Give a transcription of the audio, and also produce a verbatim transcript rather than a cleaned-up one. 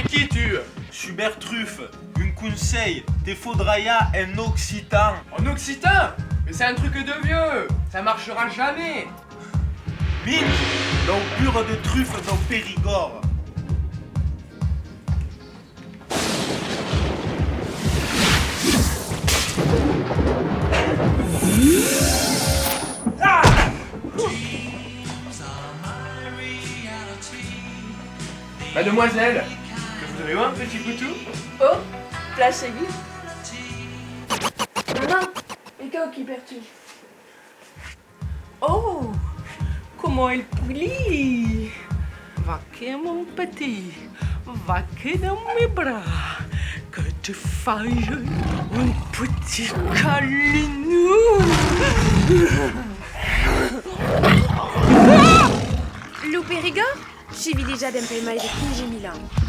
Qui tu? Subert Truffe, un conselh, te fau dralhar en occitan. En occitan? Mais c'est un truc de vieux, ça marchera jamais. Minge l'augure de truffe dau Perigòrd. Mademoiselle, que voudriez un petit poutou? Oh, plan seguit. Maman, e quò qu'i per tu? Oh, comment elle plie! Va que mon petit, va que dans mes bras, que te faille un petit câlinou. Lo Perigòrd? Civilizat dempuèi mai de quinze mila ans.